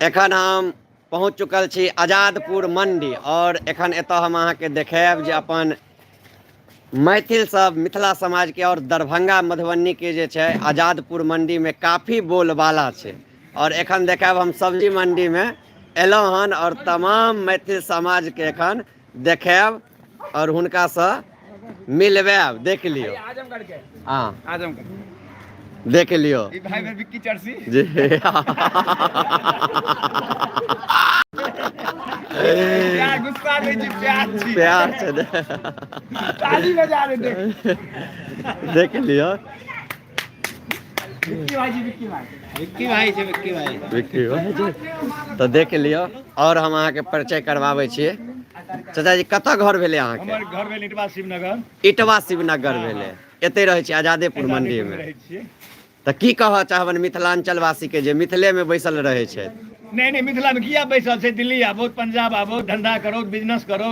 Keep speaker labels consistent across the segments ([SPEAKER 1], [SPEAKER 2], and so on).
[SPEAKER 1] एखन हम पहुँच चुकल छी आजादपुर मंडी और एखन एतऽ हम अहाँके देखायब जे अपन मैथिल सब मिथिला समाजके और दरभंगा मधुबनीके जे छै आजादपुर मंडीमे काफी बोलबाला छै और एखन देखायब हम सब्जी मंडीमे एलहुँ हन और तमाम मैथिल समाजके एखन देखायब और हुनकासँ मिलवायब। देख लियौ।
[SPEAKER 2] आजमगढ़ के।
[SPEAKER 1] हाँ।
[SPEAKER 2] आजमगढ़।
[SPEAKER 1] देख लियौ।
[SPEAKER 2] ई भाई में विक्की चर्सी।
[SPEAKER 1] जी।
[SPEAKER 2] प्यार गुस्सा नहीं जी, प्यार छी।
[SPEAKER 1] प्यार छै।
[SPEAKER 2] ताली बजा रहे देख।
[SPEAKER 1] देख लियौ।
[SPEAKER 2] विक्की भाई जी, विक्की भाई। विक्की भाई छै, विक्की भाई।
[SPEAKER 1] विक्की भाई जी। तऽ देख लियौ और हम अहाँके परिचय करवाबै छियै। चाचा जी, कतऽ घर भेलै अहाँके?
[SPEAKER 2] हमर घर भेल इटवा शिवनगर।
[SPEAKER 1] इटवा शिवनगर भेलै। एतै रहै छी आजादेपुर मंडी मे?
[SPEAKER 2] रहै छियै।
[SPEAKER 1] तऽ की कहऽ चाहबनि मिथिलांचल वासी के जे मिथिले मे बैसल रहै छथि?
[SPEAKER 2] नहीं नहीं, मिथिला में किया बैसल छै? दिल्ली आबो, पंजाब आबो, धंधा करो, बिजनेस करो,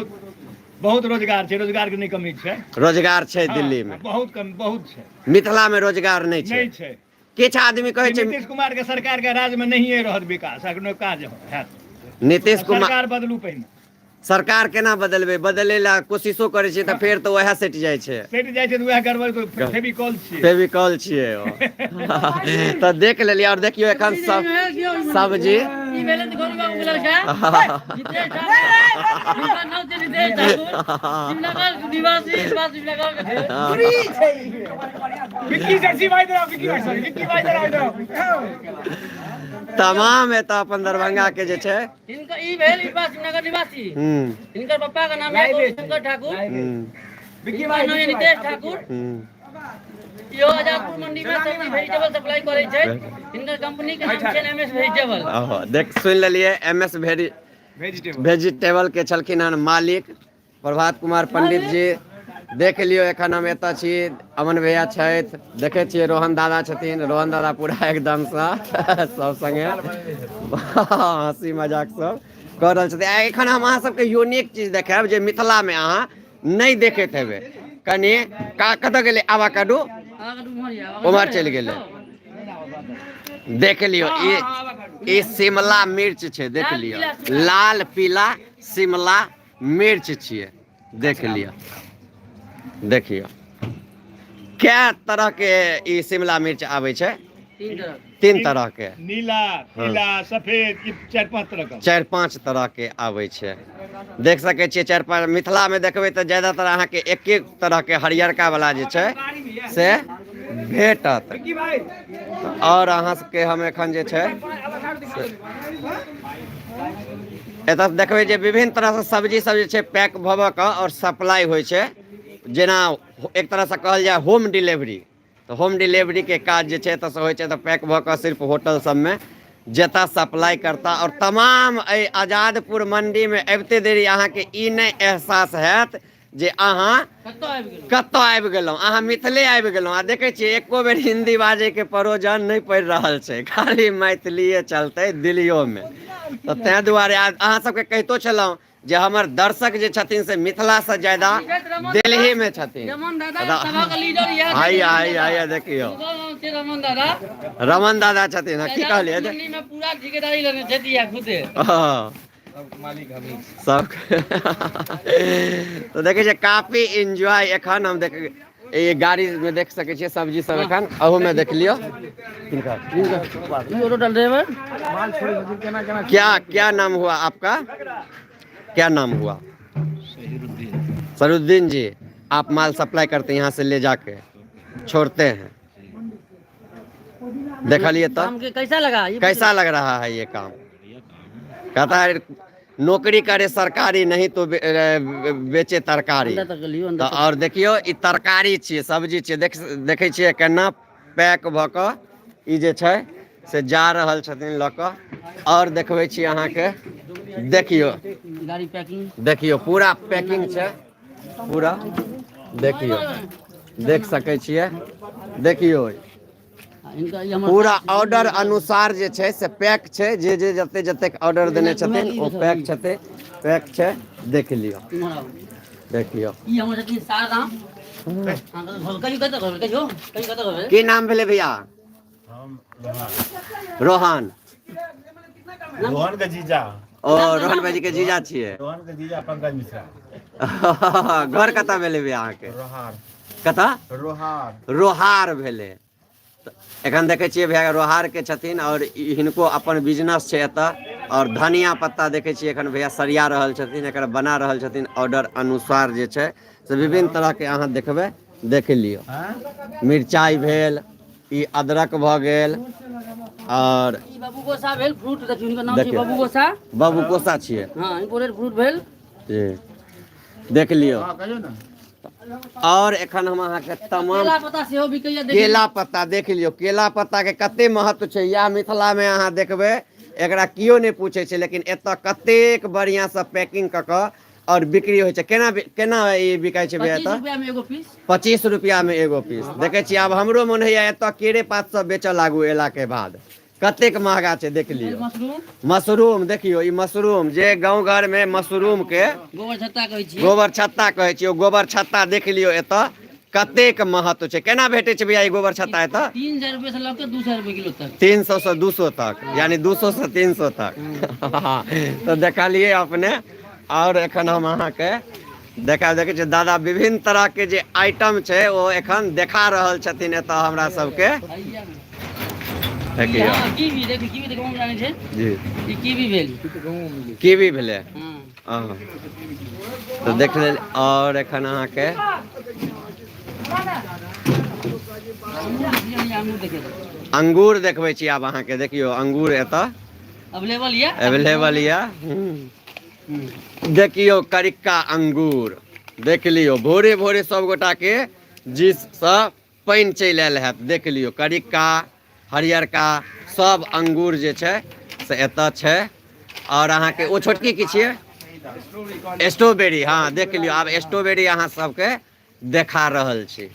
[SPEAKER 2] बहुत रोजगार छै, रोजगार के नहीं कमी छै।
[SPEAKER 1] रोजगार छै दिल्ली मे?
[SPEAKER 2] बहुत कम, बहुत छै।
[SPEAKER 1] मिथिला मे रोजगार नहीं छै?
[SPEAKER 2] नहीं छै।
[SPEAKER 1] किछु आदमी कहै छै
[SPEAKER 2] नीतीश कुमार के सरकार के राज में नहीं रहत विकास, अखनो काज हैत।
[SPEAKER 1] नीतीश कुमार
[SPEAKER 2] सरकार बदलू पहिने।
[SPEAKER 1] सरकार केना बदलबै? बदलै ला कोशिशो करै छियै तऽ फेर तऽ वएह सटि जाइ छै।
[SPEAKER 2] सटि जाइ छै तऽ वएह गड़बड़, फेविकॉल छियै।
[SPEAKER 1] फेविकॉल छियै ओ। तऽ देख लेलियै और देखियौ एखन सब सब्जी।
[SPEAKER 3] ई भेलै तऽ गौरी बाबू के लड़का जितेश ठाकुर, हिनकर नाम छै नितेश ठाकुर, शिवनगर निवासी, इस बार शिवनगर के छै।
[SPEAKER 2] विक्की जर्सी भाई इधर आओ, विक्की भाई, सॉरी, विक्की भाई इधर आओ, इधर आओ।
[SPEAKER 1] तमाम एतऽ अपन दरभंगा के जे छै।
[SPEAKER 3] हिनकर ई भेल इस बार शिवनगर निवासी। हिनकर पप्पा के नाम है गौरीशंकर ठाकुर।
[SPEAKER 2] विक्की
[SPEAKER 3] हिनकर
[SPEAKER 2] भाई,
[SPEAKER 3] नाम है नितेश ठाकुर। इहो आजादपुर मंडी में सब्जी वेजिटेबल सप्लाई करै छै। हिनकर कंपनी के नाम छै एम एस वेजिटेबल।
[SPEAKER 1] ओहो, देख सुनि लेलियै, एम एस भेरी
[SPEAKER 2] वेजिटेबल
[SPEAKER 1] वेजिटेबल के छलखिन हन मालिक प्रभात कुमार पंडित जी। देख लियौ, एखन हम एतऽ छी, अमन भैया छथि, देखै छियै रोहन दादा छथिन। रोहन दादा पूरा एकदमसँ सब संगे हँसी मजाक सब कऽ रहल छथिन। आ एखन हम अहाँ सबके यूनिक चीज देखायब जे मिथिलामे अहाँ नहि देखैत हेबै। कनि का कतऽ गेलै आवाकाडो? उम्हर चलि गेलै। देख लियौ, ई शिमला मिर्च छै। देख लियौ, लाल पीला शिमला मिर्च छियै। देख लियौ, देखियौ कै तरहके ई शिमला मिर्च आबै छै। तीन तरहके,
[SPEAKER 2] नीला, पीला, सफेद, ई चारि पांच तरह के।
[SPEAKER 1] चारि पांच तरहके आबै छै। देख सकै छियै चारि पाँच। मिथिलामे देखबै तऽ ज्यादातर अहाँके एके तरहके हरियरका वाला जे छै से भेटत।
[SPEAKER 2] विक्की भाई।
[SPEAKER 1] आओर अहाँ सबके हम एखन जे छै एतऽ देखबै जे विभिन्न तरहसँ सब्जी सब जे छै पैक भऽ भऽ कऽ आओर सप्लाई होइ छै, जेना एक तरहसँ कहल जाय होम डिलीवरी। तऽ होम डिलीवरीके काज जे छै एतऽसँ होइ छै, तऽ पैक भऽ कऽ सिर्फ होटल सबमे जेता सप्लाई करता। आओर तमाम एहि आजादपुर मंडीमे अबिते देरी अहाँके ई नहि एहसास हैत जे अहाँ कतऽ आबि गेलहुँ, अहाँ मिथिले आबि गेलहुँ। आ देखै छियै एको बेर हिन्दी बाजैके परोजन नहि पड़ि रहल छै, खाली मैथिलीए चलतै दिल्लियोमे। तऽ ताहि दुआरे अहाँ सबके कहितो छलहुँ जे हमर दर्शक जे छथिन से मिथिलासँ ज्यादा दिल्लीमे छथिन।
[SPEAKER 3] रमन दादा सभाके लीडर इएह।
[SPEAKER 1] हाय हाय हाय, देखियौ।
[SPEAKER 3] हुनकर नाम छै रमन दादा।
[SPEAKER 1] रमन दादा छथिन। हँ, की कहलियै?
[SPEAKER 3] मंडी में पूरा ठेकेदारी लेने छथि इएह खुदे।
[SPEAKER 1] हँ, सब तऽ देखै छियै काफी एंजॉय। एखन हम देख ई गाड़ी मे देख सकै छियै सब्जी सब। एखन अहू मे देख लियौ। किनकर?
[SPEAKER 3] ई ऑटो ड्राइवर।
[SPEAKER 1] क्या क्या नाम हुआ आपका? क्या नाम हुआ? सरुद्दीन जी। आप माल सप्लाई करते हैं, यहाँ से ले जाके छोड़ते हैं। देखलिए तो
[SPEAKER 3] काम के कैसा लगा ये?
[SPEAKER 1] कैसा लग रहा है ये काम? कहता है नौकरी करे सरकारी, नहीं तो बेचे तरकारी।
[SPEAKER 3] अंदर तक लियौ, अंदर।
[SPEAKER 1] तऽ आओर देखियौ, ई तरकारी छियै, सब्जी छियै। देख देखै छियै केना पैक भऽ कऽ ई जे छै से जा रहल छथिन लऽ कऽ। आओर देखबै छी अहाँके, देखियौ।
[SPEAKER 3] गाड़ी पैकिंग।
[SPEAKER 1] देखियौ, पूरा पैकिंग छै पूरा। देखियौ, देख सकै छियै, देखियौ।
[SPEAKER 3] हिनका ई हमर
[SPEAKER 1] पूरा ऑर्डर अनुसार जे छै से पैक छै। जे जे जते जतेक ऑर्डर देने छथिन ओ पैक छथिन, पैक छै। देख लियौ।
[SPEAKER 3] इम्हर आउ।
[SPEAKER 1] देखियौ।
[SPEAKER 3] ई हमर छथिन शारदाम। अहाँ कहियो कतऽ घर भेल? कहियो कहियो कतऽ घर भेल?
[SPEAKER 1] की नाम भेलै भैया? रोहन।
[SPEAKER 4] रोहन के जीजा।
[SPEAKER 1] ओ रोहन भाईजी के जीजा छियै।
[SPEAKER 4] रोहन के जीजा पंकज मिश्रा।
[SPEAKER 1] घर कतऽ भेलै भैया अहाँके?
[SPEAKER 4] रोहार।
[SPEAKER 1] कतऽ?
[SPEAKER 4] रोहार।
[SPEAKER 1] रोहार भेलै। तऽ एखन देखै छियै भैया रोहार के छथिन आओर ई हिनको अपन बिजनेस छै एतऽ। आओर धनिया पत्ता देखै छियै एखन भैया सरिया रहल छथिन, एकर बना रहल छथिन ऑर्डर अनुसार जे छै से विभिन्न तरहके अहाँ देखबै, देख लियौ। मिरचाइ भेल, ई अदरक भऽ गेल आओर
[SPEAKER 3] ई बाबू गोसा भेल फ्रूट, देखियौ हिनकर नाम छै
[SPEAKER 1] देखियौ।
[SPEAKER 3] बाबू गोसा।
[SPEAKER 1] बाबू कोसा छियै।
[SPEAKER 3] हँ, इम्पोर्टेड फ्रूट भेल।
[SPEAKER 1] जी, देख लियौ।
[SPEAKER 4] हँ, कहियौ ने।
[SPEAKER 1] आओर एखन हम अहाँके तमाम
[SPEAKER 3] केला पत्ता सेहो बिकैया, देखियौ।
[SPEAKER 1] केला पत्ता देख लियौ, केला पत्ता के कते महत्व छै। इएह मिथिला मे अहाँ देखबै एकरा केओ नहि पूछै छै, लेकिन एतऽ कतेक बढ़िआँ सँ पैकिंग कऽ कऽ आओर बिक्री होइ छै। केना केना ई बिकाइ छै भैया
[SPEAKER 3] 25
[SPEAKER 1] एतऽ?
[SPEAKER 3] रुपया में एगो पीस।
[SPEAKER 1] 25 रुपया में एगो पीस। देखै छियै आब हमरो मोन होइया एतऽ केरे पात सब बेचऽ लागू एला के बाद, कतेक महगा छै देख लियौ।
[SPEAKER 3] मशरूम।
[SPEAKER 1] मशरूम देखियौ, ई मशरूम जे गाँव घर में मशरूम के
[SPEAKER 3] गोबर छत्ता कहै छियै।
[SPEAKER 1] गोबर छत्ता कहै छियै, ओ गोबर छत्ता देख लियौ एतऽ कतेक महत्व छै। केना भेटै छै भैया ई गोबर छत्ता एतऽ?
[SPEAKER 3] 300 रुपये से लऽ के 200 रुपये किलो तक।
[SPEAKER 1] 300 से 200 तक, यानी 200 से 300 तक। तऽ देखलियै अपने। आओर एखन हम अहाँके देखा देखै छियै दादा विभिन्न तरहके जे आइटम छै ओ एखन देखा रहल छथिन एतऽ हमरा सबके। देखियौ।
[SPEAKER 3] हँ, कीवी देखियौ, कीवी तऽ गाँवमे जानै छै।
[SPEAKER 1] जी।
[SPEAKER 3] ई कीवी भेल।
[SPEAKER 1] कीवी भेलै।
[SPEAKER 3] हँ।
[SPEAKER 1] हँ, तऽ देख लेल। आओर एखन अहाँके
[SPEAKER 3] अंगूर देखियौ।
[SPEAKER 1] अंगूर देखबै छी आब अहाँके। देखियौ अंगूर एतऽ
[SPEAKER 3] अवेलेबल यऽ।
[SPEAKER 1] अवेलेबल यऽ। देखियौ करिक्का अंगूर देख लियौ। भोरे भोरे सब गोटाके जीसँ पानि चलि आयल हैत। देख लियौ करिक्का हरियरका सब अंगूर जे छै से एतऽ छै। आओर अहाँके ओ छोटकी की छियै? स्ट्रॉबेरी। हँ, देख लियौ आब स्ट्रॉबेरी अहाँ सबके देखा रहल छी।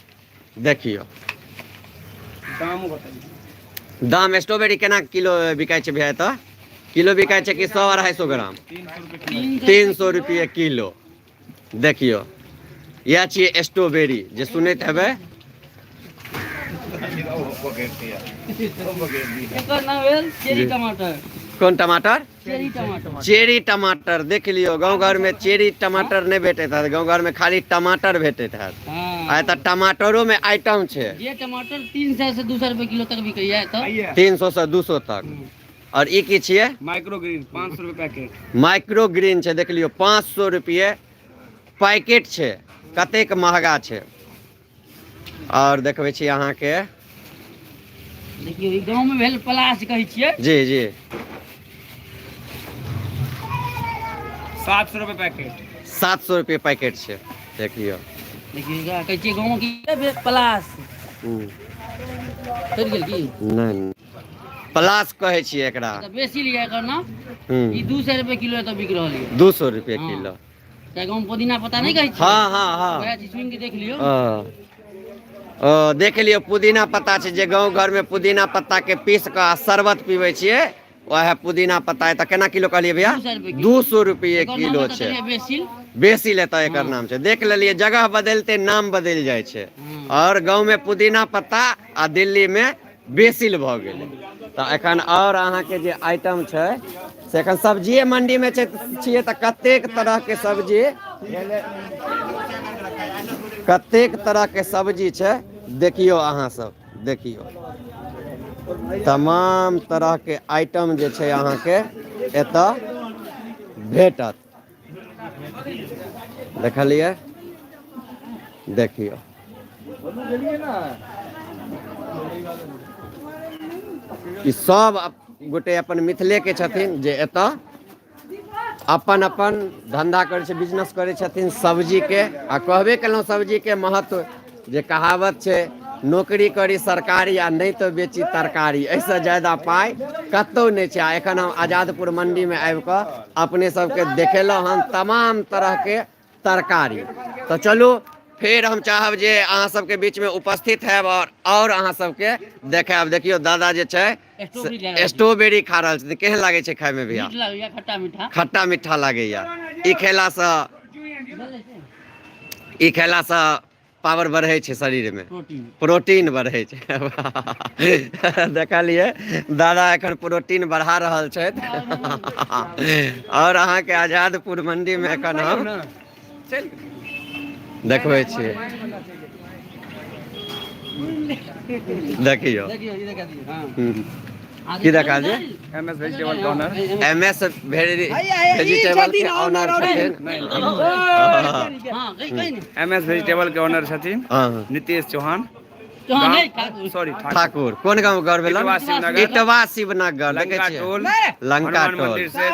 [SPEAKER 1] देखियौ दाम। स्ट्रॉबेरी केना किलो बिकाइ छै भैया एतऽ? किलो बिकाइ छै कि 100 250 ग्राम? 300 रुपये किलो। देखियौ इएह छियै स्ट्रॉबेरी जे सुनैत हेबै।
[SPEAKER 3] एकर नाम भेल चेरी टमाटर।
[SPEAKER 1] कोन टमाटर?
[SPEAKER 3] चेरी टमाटर।
[SPEAKER 1] चेरी टमाटर देख लियौ। गाँव घरमे चेरी टमाटर नहि भेटैत हैत, गाँव घरमे खाली टमाटर भेटैत हैत।
[SPEAKER 3] हँ।
[SPEAKER 1] आ एतऽ टमाटरोमे आइटम छै।
[SPEAKER 3] जे टमाटर 300 से 200 रुपये किलो तक बिकैया एतऽ।
[SPEAKER 1] 300 से 200 तक। और ई की छियै?
[SPEAKER 5] माइक्रोग्रीन, 500 रुपये पैकेट।
[SPEAKER 1] माइक्रोग्रीन छै, देख लियौ 500 रुपये पैकेट छै, कतेक महगा छै। और देखबै छी अहाँके।
[SPEAKER 3] देखियौ ई गाँव में भेल पलाश कहै छियै।
[SPEAKER 1] जी जी।
[SPEAKER 5] 700 रुपये पैकेट।
[SPEAKER 1] 700 रुपये पैकेट छै, देखियौ।
[SPEAKER 3] देखियौ एकरा कहै छियै गाँव की भेल पलाश। कटि गेल की?
[SPEAKER 1] नहि, पलाश कहै छियै एकरा।
[SPEAKER 3] तऽ बेसी लिअ एकर नाम। ई 200 रुपये किलो एतऽ बिक रहल यऽ।
[SPEAKER 1] 200 रुपये किलो।
[SPEAKER 3] चाहे गाँव में पुदीना पत्ता नहि कहै छियै?
[SPEAKER 1] हँ हँ हँ।
[SPEAKER 3] वएह चीज सुनि के देख लियौ।
[SPEAKER 1] ओ देख लियौ पुदीना पत्ता छै, जे गाँव घरमे पुदीना पत्ताके पीस कऽ आ शरबत पीबै छियै वएह पुदीना पत्ता। एतऽ केना किलो कहलियै भैया? 200 रुपये किलो छै।
[SPEAKER 3] बेसिल।
[SPEAKER 1] बेसिल एतऽ एकर नाम छै। देख लेलियै, जगह बदलते नाम बदलि जाइ छै। आओर गाँवमे पुदीना पत्ता आ दिल्लीमे बेसिल भऽ गेलै। तऽ एखन आओर अहाँके जे आइटम छै से एखन सब्जिए मण्डीमे छै छियै तऽ कतेक तरहके सब्जी, कतेक तरहके सब्जी छै देखियौ अहाँ सब। देखियौ तमाम तरहके आइटम जे छै अहाँके एतऽ भेटत। देखलियै? देखियौ ई सब गोटे अपन मिथिलेके छथिन जे एतऽ अपन अपन धन्धा करै छै, बिजनेस करै छथिन सब्जीके। आ कहबे केलहुँ सब्जीके महत्व, जे कहावत छै नौकरी करी सरकारी आ नहि तऽ बेची तरकारी, एहिसँ ज्यादा पाइ कतहु नहि छै। आ एखन हम आजादपुर मण्डीमे आबि कऽ अपने सबके देखेलहुँ हन तमाम तरहके तरकारी। तऽ चलू फेर हम चाहब जे अहाँ सबके बीचमे उपस्थित हैब और अहाँ सबके देखायब। देखियौ दादा जे छै स्ट्रॉबेरी खा रहल छथिन। केहन लागै छै खायमे भैया?
[SPEAKER 3] खट्टा मीठा।
[SPEAKER 1] खट्टा मीठा लागैया। ई खेलासँ, ई खेलासँ पावर बढ़ै छै शरीरमे।
[SPEAKER 3] प्रोटीन।
[SPEAKER 1] प्रोटीन बढ़ै छै। देखलियै दादा एखन प्रोटीन बढ़ा रहल छथि। आओर अहाँके आजादपुर मंडीमे एखन हम देखबै छियै। देखियौ।
[SPEAKER 3] देखियौ, ई देखा दियौ, हँ।
[SPEAKER 1] की देखा दियै?
[SPEAKER 5] एम एस वेजिटेबल के ऑनर।
[SPEAKER 1] एम एस वेजिटेबल के ऑनर छथिन।
[SPEAKER 3] हँ, कहि कहि ने।
[SPEAKER 5] एम एस वेजिटेबल के ऑनर छथिन नितेश चौहान।
[SPEAKER 3] चौहान नहि, ठाकुर।
[SPEAKER 5] सॉरी, ठाकुर।
[SPEAKER 1] ठाकुर। कोन गाँव घर भेल?
[SPEAKER 5] इटवा शिवनगर।
[SPEAKER 1] इटवा शिवनगर। देखै
[SPEAKER 5] लंका
[SPEAKER 1] छियै
[SPEAKER 5] टोल।
[SPEAKER 1] लंका
[SPEAKER 5] हनुमान
[SPEAKER 1] टोल।
[SPEAKER 5] मंदिर से।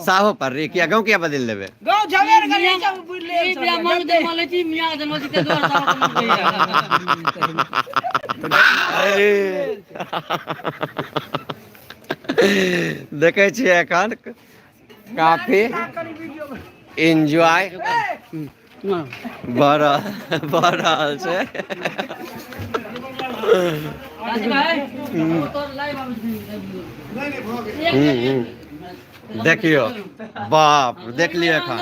[SPEAKER 1] साहो पर किया गाँव किया बदलि देबै?
[SPEAKER 3] ई ब्राह्मण के जन्म लै छी, मियाँ के जन्म छी, ताहि दुआरे साहो के नाम कहिया।
[SPEAKER 1] देखै छियै एखन काफी एन्जॉय भऽ रहल छै।
[SPEAKER 3] राजू भाई, तोर लाइव आबै छै।
[SPEAKER 1] हूँ, हूँ। देखियौ बाप, देख लियौ एखन।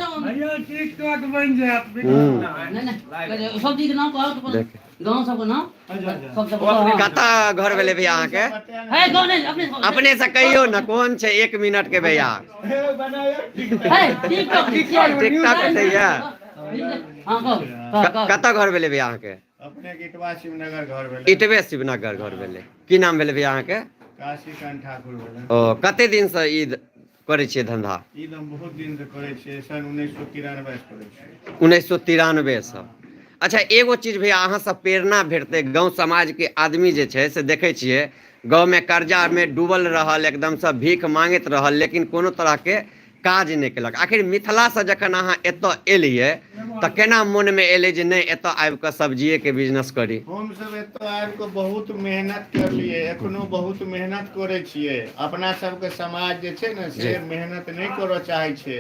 [SPEAKER 3] नहीं नहीं, सब चीज के नाम कहू तो।
[SPEAKER 1] देख।
[SPEAKER 3] गाँव सबके नाम सब सब बताउ।
[SPEAKER 1] कतऽ घर भेलै भैया अहाँके?
[SPEAKER 3] है गाँव नहीं, अपने।
[SPEAKER 1] अपने से कहियौ ने, कोन छै? एक मिनट के भैया।
[SPEAKER 3] है टिकटॉक।
[SPEAKER 1] टिकटॉक उठैया।
[SPEAKER 3] हाँ, कहू कहू।
[SPEAKER 1] कतऽ घर भेलै भैया अहाँके?
[SPEAKER 4] अपने के इटवा शिवनगर घर भेलै।
[SPEAKER 1] इटवे शिवनगर घर भेलै। की नाम भेलै भैया अहाँके?
[SPEAKER 4] काशीकांत ठाकुर भेलै।
[SPEAKER 1] ओ कते दिनसँ ई करै छियै धंधा?
[SPEAKER 4] ई तऽ हम बहुत दिन से करै छियै, सन 1993 से करै छियै।
[SPEAKER 1] 1993सँ। अच्छा, एगो चीज भैया, अहाँ सब प्रेरणा भेटतै गाँव समाजके आदमी जे छै से देखै छियै गाँवमे कर्जामे डूबल रहल, एकदमसँ भीख मांगैत रहल, लेकिन कोनो तरहके काज नहि केलक। आखिर मिथिलासँ जखन अहाँ एतऽ एलियै तऽ केना मोनमे एलै जे नहि, एतऽ आबि कऽ सब्जिएके बिजनेस करी?
[SPEAKER 4] हमसब एतऽ आबि कऽ बहुत मेहनत करलियै, एखनो बहुत मेहनत करै छियै। अपना सबके समाज जे छै ने से मेहनत नहि करऽ चाहै छै।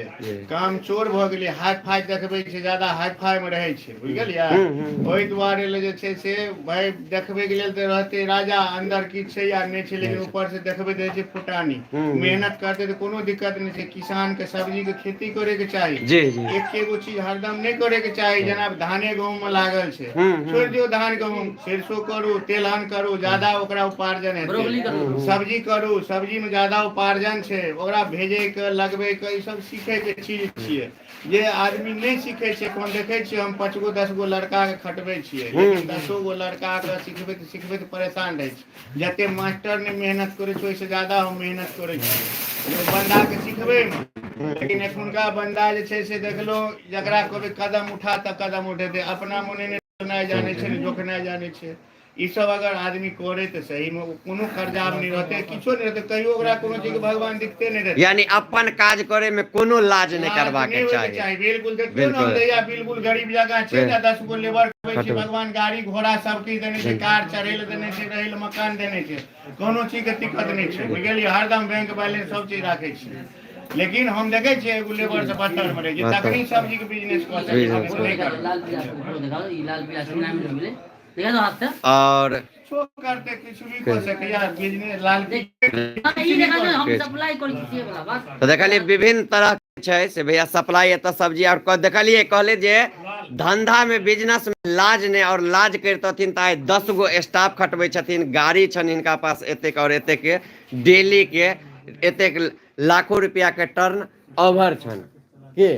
[SPEAKER 4] काम चोर भऽ गेलै, हाई फाई देखबै छै, ज्यादा हाई फाई मे रहै छै, बुझि गेलियै? ओहि दुआरे लए जे छै से भाय देखबै के लेल तऽ रहतै राजा, अन्दर की छै या नहि छै, लेकिन ऊपर से देखबैत रहै छै फुटानी। मेहनत करतै तऽ कोनो दिक्कत नहि छै। किसान के सब्जी के खेती करे के चाही।
[SPEAKER 1] जी जी
[SPEAKER 4] एके गो चीज हरदम नहि करे के चाही। जेना धाने गहूम मे लागल छै, छोड़ि दियौ धान गहूम, सरिसो करू, तेलहन करू, ज्यादा ओकरा उपार्जन
[SPEAKER 3] ब्रोकली
[SPEAKER 4] हेतै।
[SPEAKER 3] करू।
[SPEAKER 4] सब्जी करू, सब्जी मे ज्यादा उपार्जन छै। ओकरा भेजे के, लगबै के, ई सब सीखे के चीज छियै जे आदमी नहि सीखे छै। कोन देखै छियै, हम 5 गो 10 गो लड़का के खटबै छियै, लेकिन 10 गो लड़का के सिखबैत सिखबैत परेशान रहै छै। जते मास्टर नहि मेहनत करै छै, ओहिसँ ज्यादा हम मेहनत करै छियै ओहि बन्दा के सिखबै मे। लेकिन एखुनका बन्दा जे छै से देखलहुँ, जकरा कहबै कदम उठा तऽ कदम उठेतै। अपना मोने नहि जानै छै, ने जोखनाइ जानै छै। ई सब अगर आदमी करे तऽ सही मे कोनो कर्जा नहि रहतै, किछो नहि रहतै, कहियो ओकरा कोनो चीज के भगवान दिक्कते नहि रहतै।
[SPEAKER 1] यानी अपन काज करे में कोनो लाज नहि करबाक
[SPEAKER 4] नहि होइके
[SPEAKER 1] चाही।
[SPEAKER 4] बिल्कुल, देखियौ ने, हम दैया बिल्कुल गरीब जगह छै ने, 10 गो लेबर छै।
[SPEAKER 1] खटबै।
[SPEAKER 4] भगवान गाड़ी घोड़ा सब किछु देने छै, कार चढ़ै लए देने छै, रहै लए मकान देने छै, कोनो चीज के दिक्कत नहि छै, बुझि गेलियै? हरदम बैंक बैलेंस सब चीज राखै छियै, लेकिन हम देखै छियै एगो लेबर से बदतर मे रहै छै।
[SPEAKER 1] बदतर।
[SPEAKER 4] तखनी सब्जी के बिजनेस कऽ सकै छै,
[SPEAKER 1] Business।
[SPEAKER 4] नहि करबै।
[SPEAKER 3] लाल पीला फोटो देखाओ, ई लाल पीला शिमला मिर्च भेलै, देखा दो हाथ से।
[SPEAKER 1] और
[SPEAKER 4] किछो करतै, किछु भी कऽ सकैया बिजनेस लाल
[SPEAKER 3] हाँ, ई देखा दो, हम सप्लाई करै छियै वाला बात।
[SPEAKER 1] तऽ देखलियै विभिन्न तरह के छै से भैया सप्लाई एतऽ सब्जी। आओर देखलियै, कहले जे धंधामे, बिजनेस मे लाज नहि, आओर लाज करितथिन तऽ आइ 10 गो स्टाफ खटबै छथिन, गाड़ी छनि हिनका पास एतेक आओर एतेक डेली के एतेक लाखो रुपया के टर्न ओवर छनि के।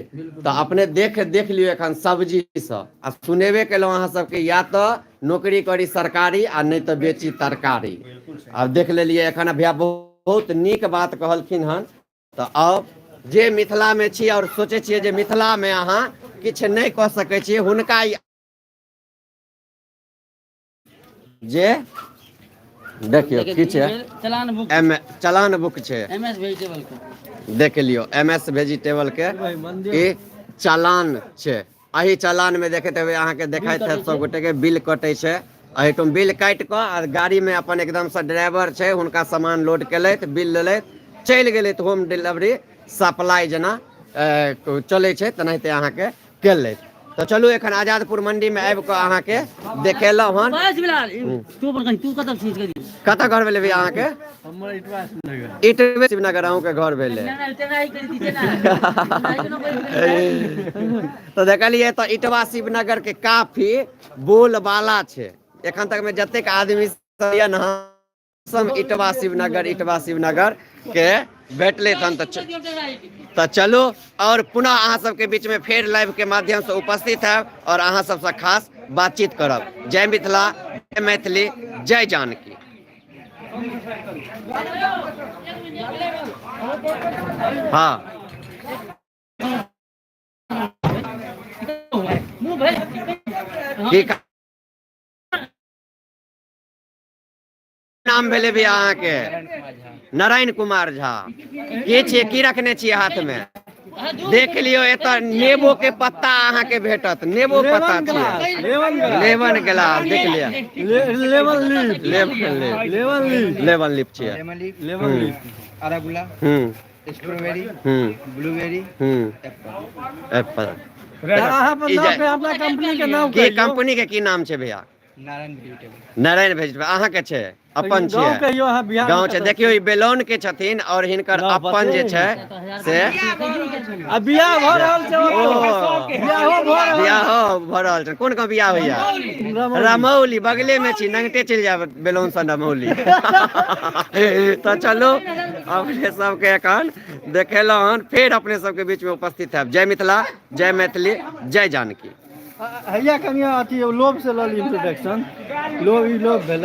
[SPEAKER 1] तऽ अपने देख देख लियौ एखन सब्जी सँ आ सुनेबे केलहुँ अहाँ सबके, या तऽ नौकरी करी सरकारी आ नहि तऽ बेची तरकारी। आब देख लेलियै एखन, भैया बहुत नीक बात कहलखिन हन। तऽ आउ, जे मिथिलामे छी आओर सोचै छियै जे मिथिलामे अहाँ किछु नहि कऽ सकै छियै, हुनका ई जे देखियौ की छै।
[SPEAKER 3] चलान बुक।
[SPEAKER 1] एम चलान बुक छै।
[SPEAKER 3] एम एस वेजिटेबल के।
[SPEAKER 1] देख लियौ, एम एस वेजिटेबल के ई चलान छै। एहि चलान मे देखैत हेबै, अहाँके देखाइत हैत सब गोटे के, बिल कटै छै एहिठाम। बिल काटि कऽ आ गाड़ीमे अपन एकदमसँ ड्राइवर छै, हुनका सामान लोड केलथि, बिल लेलथि, चलि गेलथि। होम डिलीवरी सप्लाई जेना चलै छै तेनाहिते अहाँके केलथि। तऽ चलू एखन आजादपुर मंडी मे आबि कऽ अहाँके देखेलहुँ हन।
[SPEAKER 3] तू अपन कहीं तू कतऽ चीज करी?
[SPEAKER 1] कतऽ घर भेलै भैया अहाँके? इटवे शिवनगर अहूँके घर भेलै। तऽ देखलियै तऽ इटवा शिवनगर के काफी बोलबाला छै। एखन तक मे जतेक आदमी सब यऽ ने, सब इटवा शिवनगर इटवा शिवनगर के भेटलै तहन। तऽ चलू और पुनः अहाँ सबके बीच में फेर लाइव के माध्यम से उपस्थित है और अहाँ सबसे खास बातचीत करब। जय मिथिला, जय मैथिली, जय जानकी। हाँ की नाम भेलै भैया अहाँके? नारायण कुमार झा। के छियै, की रखने छियै हाथ में? देख लियौ, एतऽ नेबो के पत्ता अहाँके भेटत। नेबो पत्ता छियै, लेमन ग्लास देख लिअ,
[SPEAKER 6] lemon leaf,
[SPEAKER 1] lemon leaf,
[SPEAKER 6] lemon leaf,
[SPEAKER 1] lemon leaf छियै।
[SPEAKER 6] Lemon leaf,
[SPEAKER 5] arugula, strawberry, blueberry,
[SPEAKER 1] apple.
[SPEAKER 6] अहाँ अपन
[SPEAKER 1] ई
[SPEAKER 6] नाम
[SPEAKER 1] जे-
[SPEAKER 6] पे अपना कंपनी के नाम
[SPEAKER 1] की
[SPEAKER 6] कहियौ।
[SPEAKER 1] कंपनी के की नाम छै भैया?
[SPEAKER 5] नारायण वेजिटेबल।
[SPEAKER 1] नारायण भेजिटेबल अहाँके छै? अपन
[SPEAKER 6] गाँव
[SPEAKER 1] छियै?
[SPEAKER 6] कहियौ अहाँ, बिहार
[SPEAKER 1] गाँव छै। देखियौ, ई बेलौन के छथिन और हिनकर
[SPEAKER 6] ना,
[SPEAKER 1] अपन जे छै से
[SPEAKER 6] आ बियाह भऽ रहल छै।
[SPEAKER 1] ओ।
[SPEAKER 6] बियाहो भऽ रहल।
[SPEAKER 1] बियाहो भऽ रहल छै। कोन गाँव बियाह होइया? रमौली बगले में छी, नंगटे चलि जायब बेलौन सँ रमौली। तऽ चलू, अपने सबके एखन देखेलहुँ हन, फेर अपने सबके बीच में उपस्थित हैब। जय मिथिला, जय मैथिली, जय जानकी।
[SPEAKER 6] हैया कनिया अथी लोभ से लऽ ली इंट्रोडक्शन, लोभ, ई लोभ भेलै।